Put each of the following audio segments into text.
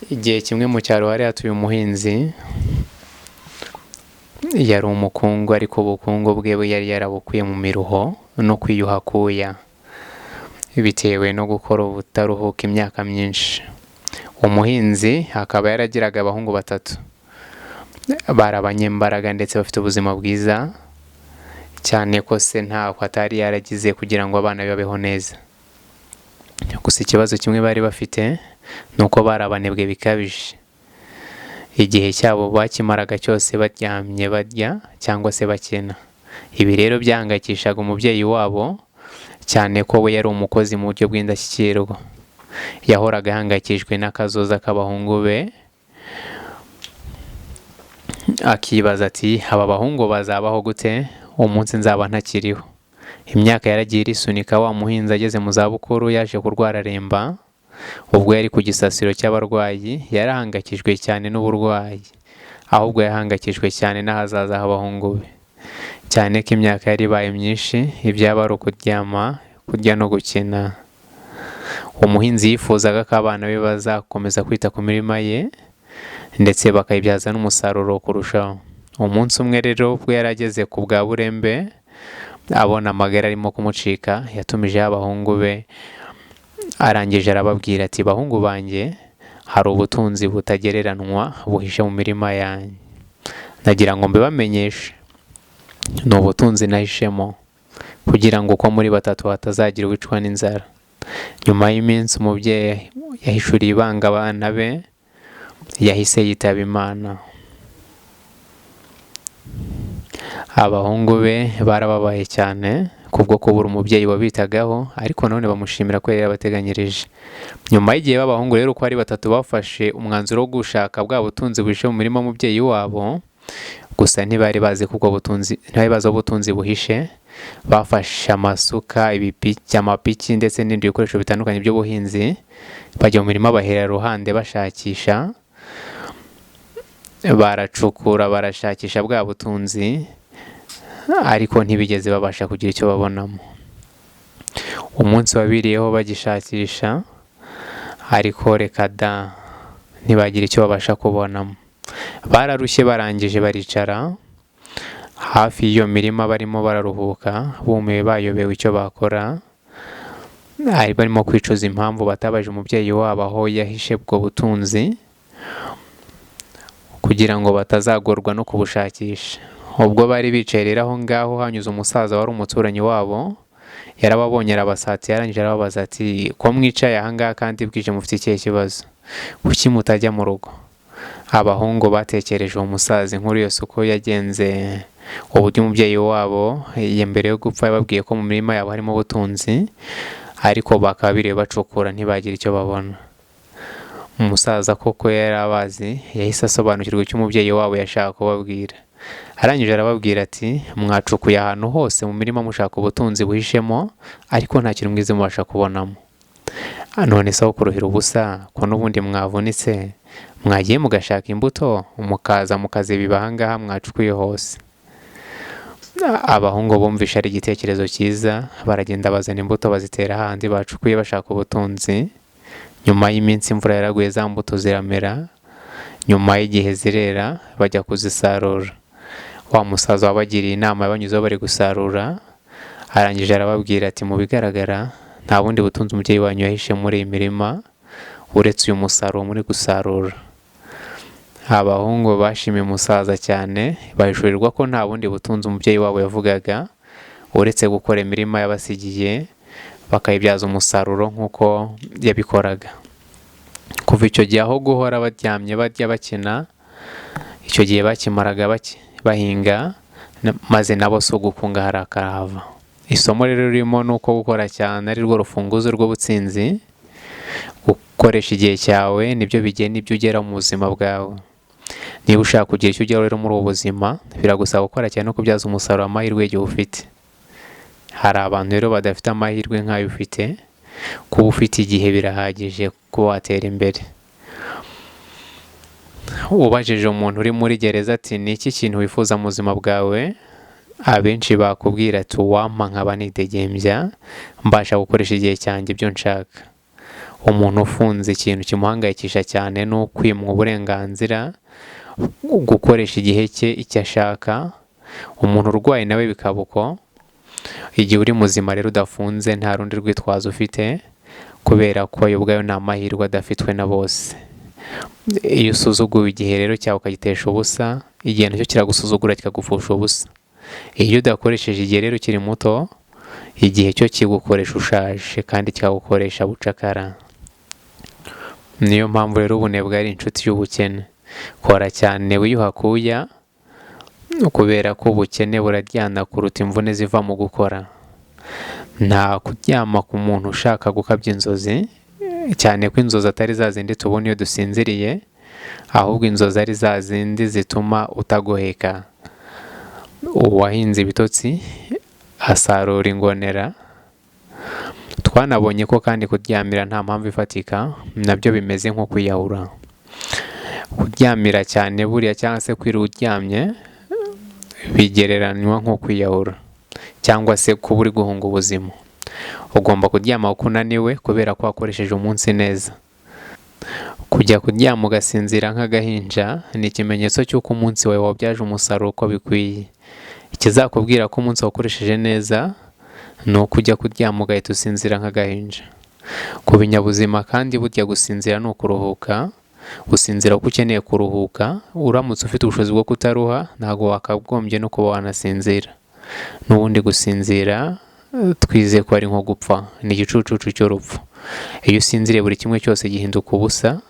Igihe kimwe mu cyaro hari hatuye umuhinzi, yari umukungu ariko ubukungu bwe yari yarabukuye mu miruho no kwiyuha akuya, bitewe no gukora ubutaruhuka imyaka myinshi. Umuhinzi akaba yaragiraga abahungu batatu, bari abanyembaraga ndetse bafite ubuzima bwiza, cyane ko se ntako atari yaragize kugira ngo abana be babeho neza. Gusa ikibazo kimwe bari bafite ni uko bari abanebwe bikabije. Igihe cyabo bakimaraga cyose baryamye barya cyangwa se bakina. Ibi rero byahangayikishaga umubyeyi wabo, cyane ko we yari umukozi mu buryo bw'indashyikirwa. Yahoraga ahangayikishijwe n'akazoza k'abahungu be, akibaza ati aba bahungu bazabaho gute umunsi nzaba ntakiriho. Imyaka yaragiye irisunika, wa muhinzi ageze mu zabukuru yaje kurwara aremba, ubwo yari ku gisasiro cy'abarwayi yarahangayikishijwe cyane n'uburwayi, ahubwo yahangayikishijwe cyane n'ahazaza h'abahungu be. Cyane ko imyaka yari ibaye myinshi, ibyaba ari ukuryama, kurya no gukina. Umuhinzi yifuzaga ko abana be bazakomeza kwita ku mirima ye ndetse bakayibyaza n'umusaruro kurushaho. Umunsi umwe rero ubwo yari ageze ku bwa burembe, abona amagara arimo kumucika, yatumijeho abahungu be, arangije arababwira ati bahungu banjye, hari ubutunzi butagereranwa buhishe mu mirima yanjye. Nagira ngo mbibamenyeshe, ni ubutunzi nahishemo kugira ngo uko muri batatu hatazagira uwicwa n'inzara. Nyuma y'iminsi umubyeyi yahishuriye ibanga abana be, yahise yitaba Imana. Abahungu be barababaye cyane kubwo kubura umubyeyi wabitagaho, ariko none bamushimira ko yari yarabateganyirije. Nyuma y'igihe b'abahungu rero uko ari batatu bafashe umwanzuro wo gushaka bwa butunzi buhishe mu mirima y'umubyeyi wabo, gusa ntibari bazi ko ubwo butunzi, ntibari bazi aho ubutunzi buhishe. Bafashe amasuka, ibipiki, amapiki ndetse n'ibindi bikoresho bitandukanye by'ubuhinzi, bajya mu mirima bahera ruhande bashakisha, baracukura barashakisha bwa butunzi, ariko ntibigeze babasha kugira icyo babonamo. Umunsi wabiriyeho bagishakisha, ariko reka da, ntibagira icyo babasha kubonamo. Bararushye barangije baricara hafi y'iyo mirima barimo bararuhuka, bumiwe bayobewe icyo bakora, barimo kwicuza impamvu batabaje umubyeyi wabo aho yahishe ubwo butunzi, kugira ngo batazagorwa no kubushakisha. Ubwo bari bicaye rero aho ngaho hanyuze umusaza wari umuturanyi wabo, yarababonye arabasatira, arangije arababaza ati ko mwicaye aha ngaha kandi bwije mufite ikihe kibazo? Kuki mutajya mu rugo? Abahungu batekereje uwo musaza inkuru yose uko yagenze, uburyo umubyeyi wabo mbere yo gupfa yababwiye ko mu mirima yabo harimo ubutunzi, ariko bakaba biriwe bacukura ntibagira icyo babona. Umusaza koko yari abazi, yahise asobanukirwa icyo umubyeyi wabo yashaka kubabwira. Arangije arababwira ati mwacukuye ahantu hose mu mirima mushaka ubutunzi buhishemo, ariko nta kintu mwize mubasha kubonamo. None se aho kuruhira ubusa ko n'ubundi mwavunitse, mwagiye mugashaka imbuto mukaza mukazibiba aha ngaha mwacukuye hose. Abahungu bumvishe ari igitekerezo cyiza, baragenda bazana imbuto bazitera hahandi bacukuye bashaka ubutunzi. Nyuma y'iminsi imvura yaraguye za mbuto ziramera, nyuma y'igihe zirera bajya kuzisarura. Wa musaza wabagiriye inama yabanyuzeho bari gusarura, arangije arababwira ati mu bigaragara nta bundi butunzi umubyeyi wanyu yahishe muri iyi mirima uretse uyu musaruro muri gusarura. Abahungu bashimiye umusaza cyane, bahishurirwa ko nta bundi butunzi umubyeyi wabo yavugaga uretse gukora imirima yabasigiye bakayibyaza umusaruro nk'uko yabikoraga. Kuva icyo gihe aho guhora baryamye barya bakina, icyo gihe bakimaraga bahinga, maze nabo si ugukungahara karahava. Isomo rero ririmo ni uko gukora cyane ari rwo rufunguzo rw'ubutsinzi, gukoresha igihe cyawe nibyo bigena ibyo ugera mu buzima bwawe. Niba ushaka kugira icyo ugeraho rero muri ubu buzima, biragusaba gukora cyane no kubyaza umusaruro amahirwe y'igihe ufite. Hari abantu rero badafite amahirwe nk'ayo ufite, kuba ufite igihe birahagije kuba watera imbere. Ubajije umuntu uri muri gereza ati ni iki kintu wifuza mu buzima bwawe, abenshi bakubwira ati uwampa nkaba nidegembya, mbasha gukoresha igihe cyanjye ibyo nshaka. Umuntu ufunze ikintu kimuhangayikisha cyane ni ukwimwa uburenganzira, gukoresha igihe cye icyo ashaka. Umuntu urwaye nawe bikaba uko. Igihe uri muzima rero udafunze nta rundi rwitwazo ufite, kubera ko ayo ubwayo ni amahirwe adafitwe na bose. Iyo usuzuguye igihe rero cyawe ukagitesha ubusa, igihe nacyo kiragusuzugura kikagupfusha ubusa. Iyo udakoresheje igihe rero ukiri muto, igihe cyo kigukoresha ushaje kandi kikagukoresha bucakara. Niyo mpamvu rero ubunebwe ari inshuti y'ubukene. Kora cyane wiyuhakuya, kubera ko ubukene buraryana kuruta imvune ziva mu gukora. Nta kuryama ku muntu ushaka gukabya inzozi, cyane ko inzozi atari za zindi tubona iyo dusinziriye, ahubwo inzozi ari za zindi zituma utagoheka. Uwahinze ibitotsi asarura ingonera. Twanabonye ko kandi kuryamira nta mpamvu ifatika nabyo bimeze nko kwiyahura. Kuryamira cyane buriya cyangwa se kwira uryamye bigereranywa nko kwiyahura cyangwa se kuba uri guhunga ubuzima. Ugomba kuryama kuko unaniwe kubera ko wakoresheje umunsi neza. Kujya kuryama ugasinzira nk'agahinja ni ikimenyetso cy'uko umunsi wawe wabyaje umusaruro uko bikwiye. Ikizakubwira ko umunsi wakoresheje neza ni uko ujya kuryama ugahita usinzira nk'agahinja. Ku binyabuzima kandi burya gusinzira ni ukuruhuka, usinzira kuko ukeneye kuruhuka, uramutse ufite ubushobozi bwo kutaruha ntabwo wakagombye no kuba wanasinzira. N'ubundi gusinzira twizeye ko ari nko gupfa, ni igicucucu cy'urupfu. Iyo usinziriye buri kimwe cyose gihinduka ubusa,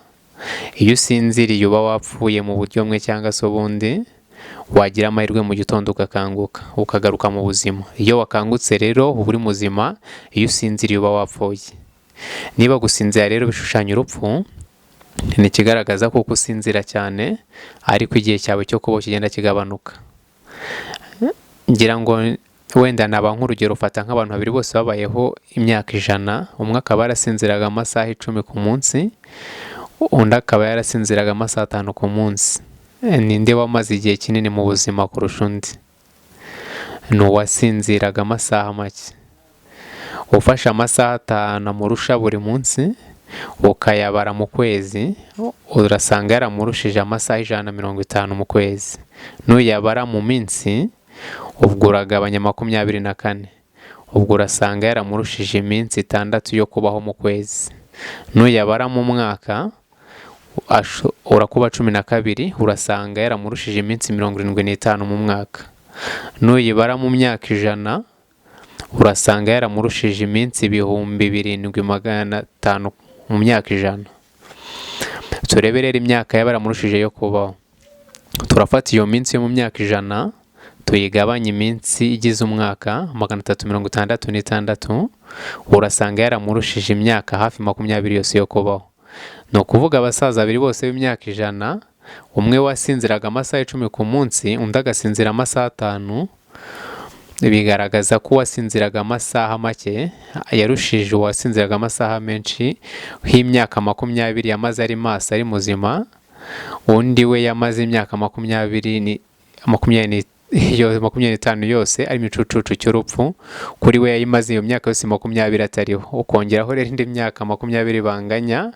iyo usinziriye uba wapfuye mu buryo bumwe cyangwa se ubundi, wagira amahirwe mu gitondo ugakanguka, ukagaruka mu buzima. Iyo wakangutse rero uba uri muzima, iyo usinziriye uba wapfuye. Niba gusinzira rero bishushanya urupfu, ni ikigaragaza ko uko usinzira cyane ariko igihe cyawe cyo kubaho kigenda kigabanuka. Ngira ngo wenda naba nk'urugero, ufata nk'abantu babiri bose babayeho imyaka 100, umwe akaba yarasinziraga amasaha 10 ku munsi, undi akaba yarasinziraga amasaha 5 ku munsi. Ninde wamaze igihe kinini mu buzima kurusha undi? Ni uwasinziraga amasaha make. Ufashe amasaha 5 amurusha buri munsi, ukayabara mu kwezi, urasanga yaramurushije amasaha 150 mu kwezi. Nuyabara mu minsi, ubwo uragabanya 24, ubwo urasanga yaramurushije iminsi 6 yo kubaho mu kwezi. Nuyabara mu mwaka, urakuba 12, urasanga yaramurushije iminsi 75 mu mwaka. Nuyibara mu myaka 100, urasanga yaramurushije iminsi 7500 mu myaka 100. Turebe rero imyaka yaba yaramurushije yo kubaho. Turafata iyo minsi yo mu myaka 100, tuyigabanye iminsi igize umwaka 366, urasanga yaramurushije imyaka hafi 20 yose yo kubaho. Ni ukuvuga abasaza babiri bose b'imyaka 100, umwe wasinziraga amasaha 10 ku munsi, undi agasinzira amasaha 5, bigaragaza ko uwasinziraga amasaha make yarushije uwasinziraga amasaha menshi nk'imyaka 20 yamaze ari maso ari muzima, undi we yamaze imyaka 25 yose ari mu gicucucu cy'urupfu, kuri we yayimaze iyo myaka yose 20 atariho. Ukongeraho rero indi myaka 20 banganya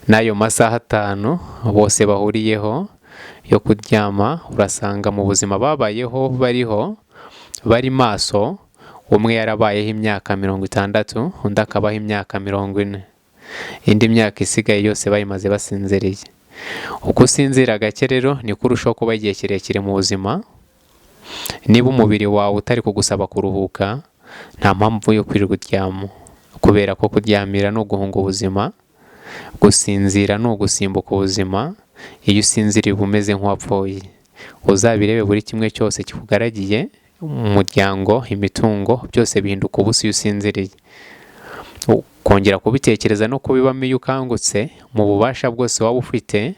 n'ayo masaha 5 bose bahuriyeho yo kuryama, urasanga mu buzima babayeho bariho bari maso, umwe yarabayeho imyaka 60, undi akabaho imyaka 40. Indi myaka isigaye yose bayimaze basinziriye. Uko usinzira gake rero niko urushaho kuba igihe kirekire mu buzima. Niba umubiri wawe utari kugusaba kuruhuka, nta mpamvu yo kwirirwa uryama, kubera ko kuryamira ni uguhunga ubuzima, gusinzira ni ugusimbuka ubuzima. Iyo usinziriye uba umeze nk'uwapfuye. Uzabirebe buri kimwe cyose kikugaragiye, umuryango, imitungo, byose bihinduka ubusa iyo usinziriye. Kongera kubitekereza no kubibamo iyo ukangutse, mu bubasha bwose waba ufite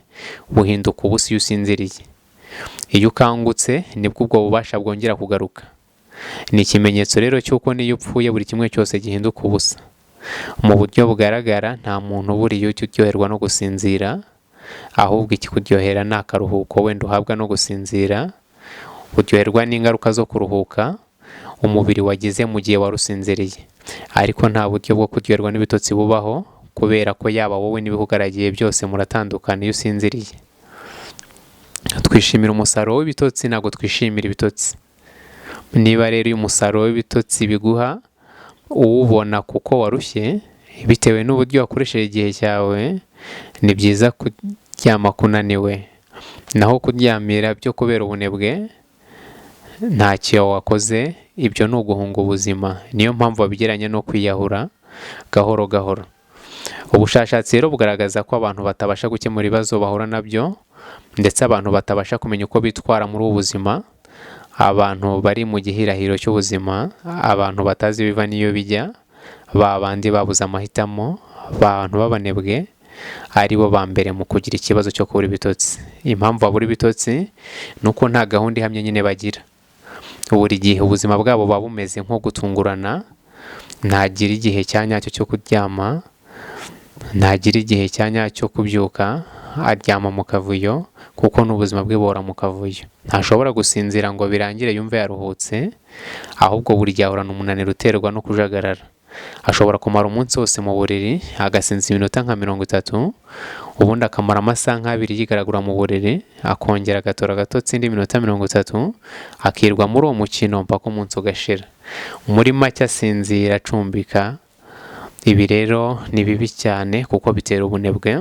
buhinduka ubusa iyo usinziriye. Iyo ukangutse nibwo ubwo bubasha bwongera kugaruka. Ni ikimenyetso rero cy'uko n'iyo upfuye buri kimwe cyose gihinduka ubusa. Mu buryo bugaragara nta muntu buriya ujya uryoherwa no gusinzira, ahubwo ikikuryohera ni akaruhuko wenda uhabwa no gusinzira, uryoherwa n'ingaruka zo kuruhuka umubiri wagize mu gihe wari usinziriye. Ariko nta buryo bwo kuryoherwa n'ibitotsi bubaho, Kubera ko yaba wowe n'ibikugaragiye byose muratandukana iyo usinziriye. Twishimira umusaruro w'ibitotsi, ntabwo twishimira ibitotsi. Niba rero uyu musaruro w'ibitotsi biguha uwubona kuko warushye bitewe n'uburyo wakoresheje igihe cyawe, ni byiza kuryama kunaniwe. Naho kuryamira byo kubera ubunebwe ntacyo wakoze, ibyo ni uguhunga ubuzima. Niyo mpamvu babigereranya no kwiyahura gahoro gahoro. Ubushakashatsi rero bugaragaza ko abantu batabasha gukemura ibibazo bahura nabyo, ndetse abantu batabasha kumenya uko bitwara muri ubu buzima, abantu bari mu gihirahiro cy'ubuzima, abantu batazi ibiva n'iyo bijya, ba bandi babuze amahitamo, abantu b'abanebwe, ari bo ba mbere mu kugira ikibazo cyo kubura ibitotsi. Impamvu babura ibitotsi ni uko nta gahunda ihamye nyine bagira. Buri gihe ubuzima bwabo buba bumeze nko gutungurana, ntagira igihe cya nyacyo cyo kuryama, ntagira igihe cya nyacyo kubyuka, aryama mu kavuyo kuko n'ubuzima bwe buhora mu kavuyo. Ntashobora gusinzira ngo birangire yumve yaruhutse, ahubwo buri gihe ahorana umunaniro uterwa no kujagarara. Ashobora kumara umunsi wose mu buriri, agasinzira iminota nka 30, ubundi akamara amasaha nk'abiri yigaragura mu buriri, akongera agatora agatotsi indi minota 30, akirwa muri uwo mukino mpaka umunsi ugashira. Muri make asinzira acumbika. Ibi rero ni bibi cyane kuko bitera ubunebwe,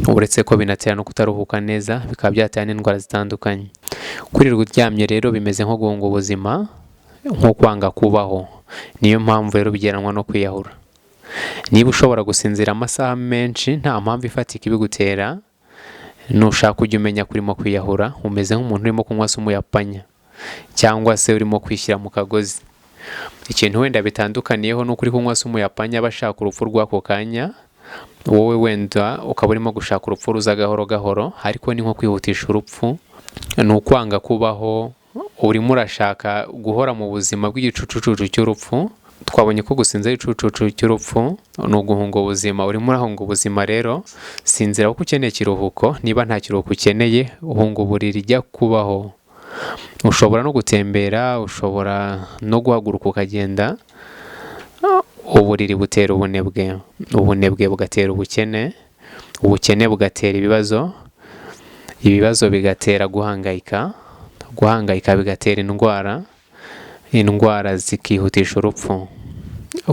uretse ko binatera no kutaruhuka neza, bikaba byatera n'indwara zitandukanye. Kwirirwa uryamye rero bimeze nko guhunga ubuzima, nko kwanga kubaho. Niyo mpamvu rero bigereranwa no kwiyahura. Niba ushobora gusinzira amasaha menshi nta mpamvu ifatika ibigutera, nushaka ujye umenya ko urimo kwiyahura, umeze nk'umuntu urimo kunywa se umuyapanya cyangwa se urimo kwishyira mu kagozi. Ikintu wenda bitandukaniyeho ni uko uri kunywa se umuyapanya aba ashaka urupfu rw'ako kanya, wowe wenda ukaba urimo gushaka urupfu ruza gahoro gahoro, ariko ni nko kwihutisha urupfu, ni ukwanga kubaho, urimo urashaka guhora mu buzima bw'igicucucucu cy'urupfu. Twabonye ko gusinzira igicucucu cy'urupfu ni uguhunga ubuzima, urimo urahunga ubuzima rero, sinzira kuko ukeneye ikiruhuko, niba nta kiruhuko ukeneye uhunga uburiri jya kubaho. Ushobora no gutembera, ushobora no guhaguruka ukagenda. Uburiri butera ubunebwe, ubunebwe bugatera ubukene, ubukene bugatera ibibazo, ibibazo bigatera guhangayika, guhangayika bigatera indwara, indwara zikihutisha urupfu.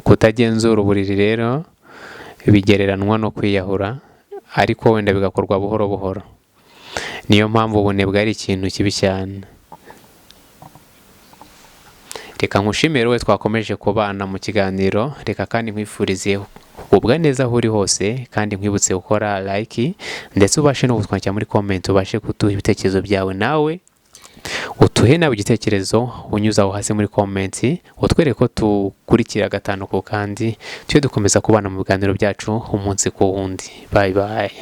Kutagenzura uburiri rero bigereranwa no kwiyahura, ariko wenda bigakorwa buhoro buhoro. Niyo mpamvu ubunebwe ari ikintu kibi cyane. Reka nkushimire wowe twakomeje kubana mu kiganiro, reka kandi nkwifurize kugubwa neza aho uri hose, kandi nkwibutse gukora like, ndetse ubashe no kutwandikira muri comment, ubashe kuduha ibitekerezo byawe, nawe utuhe nawe igitekerezo unyuze aho hasi muri comment, utwereke ko tukurikira gatanu ku kandi, tujye dukomeza kubana mu biganiro byacu umunsi ku wundi. Bye bye.